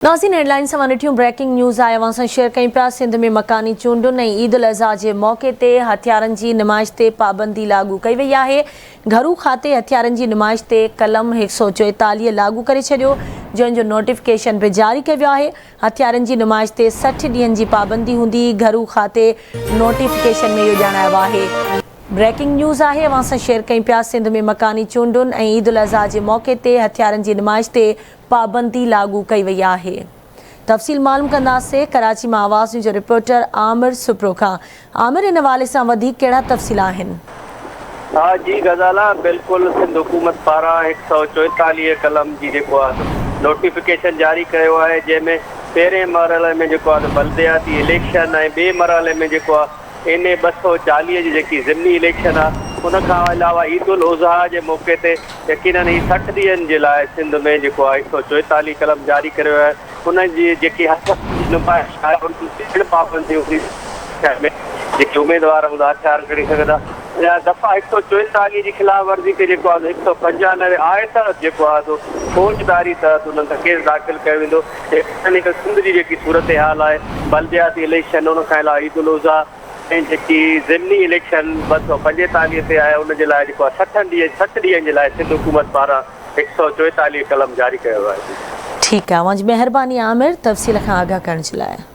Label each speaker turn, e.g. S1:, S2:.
S1: ناظرين هيڊلائنز اوهان ڏٺيون بريڪنگ نيوز آهي اوهان سان شيئر ڪيون پيا سنڌ ۾ مڪاني چونڊن ۽ عيد الاضحيٰ جي موقعي تي هٿيارن جي نمائش تي پابندي لاڳو ڪئي وئي آهي گهرو کاتي هٿيارن جي نمائش تي قلم 144 لاڳو ڪري ڇڏيو جنهن جو نوٽيفڪيشن به جاري ڪيو ويو آهي هٿيارن جي نمائش تي 60 ڏينهن جي پابندي هوندي گهرو کاتي نوٽيفڪيشن ۾ اهو ڄاڻايو آهي. بريڪنگ نيوز آهي اوهان سان شيئر ڪيون پيا سنڌ ۾ مڪاني چونڊن ۽ عيد الاضحيٰ جي موقعي تي هٿيارن جي نمائش تي پابندي لاڳو ڪئي وئي آهي. تفصيل معلوم ڪنداسين ڪراچي مان آواز نيوز جو رپورٽر عامر سپرو کان. عامر ان حوالي سان وڌيڪ ڪهڙا تفصيل آهن؟
S2: ها جي غزالا بلڪل سنڌ حڪومت پاران 144 قلم جي جيڪو آهي نوٽيفڪيشن جاري ڪيو آهي جنهن ۾ پهرين مرحلي ۾ جيڪو آهي بلدياتي اليڪشن ۽ ٻئي مرحلي ۾ جيڪو آهي اين اي 240 جي جيڪي ضمني اليڪشن آ ان کان علاوه عيد الاضحيٰ جي موقعي تي يقينن هي 60 ڏينهن جي لاء سنڌ ۾ جيڪو آ 144 قلم جاري ڪريو ويو آهي ان جي جيڪي هٿيارن جي نمائش آهي ان تي پڻ پابندي هوندي ۾ جيڪي اميدوار هوندا هٿيار کڻي سگهندا يا دفعه 144 جي خلاف ورزي تي جيڪو آ 195 آء تحت جيڪو آ سو فوجداري تحت انهن تي ڪيس داخل ڪيو ويندو. يعني ته سنڌ جي جيڪي صورتحال آهي بلدياتي اليڪشن ان کان علاوه عيد الاضحيٰ ۽ جيڪي ضمني اليڪشن 245 تي آهي ان جي لاء جيڪو آهي سٺن ڏينهن 60 ڏينهن جي لاء سنڌ حڪومت پاران 144 قلم جاري ڪيو ويو آهي.
S1: ٺيڪ آهي اوهان جي مهرباني عامر تفصيل کان آگاهه ڪرڻ جي لاء.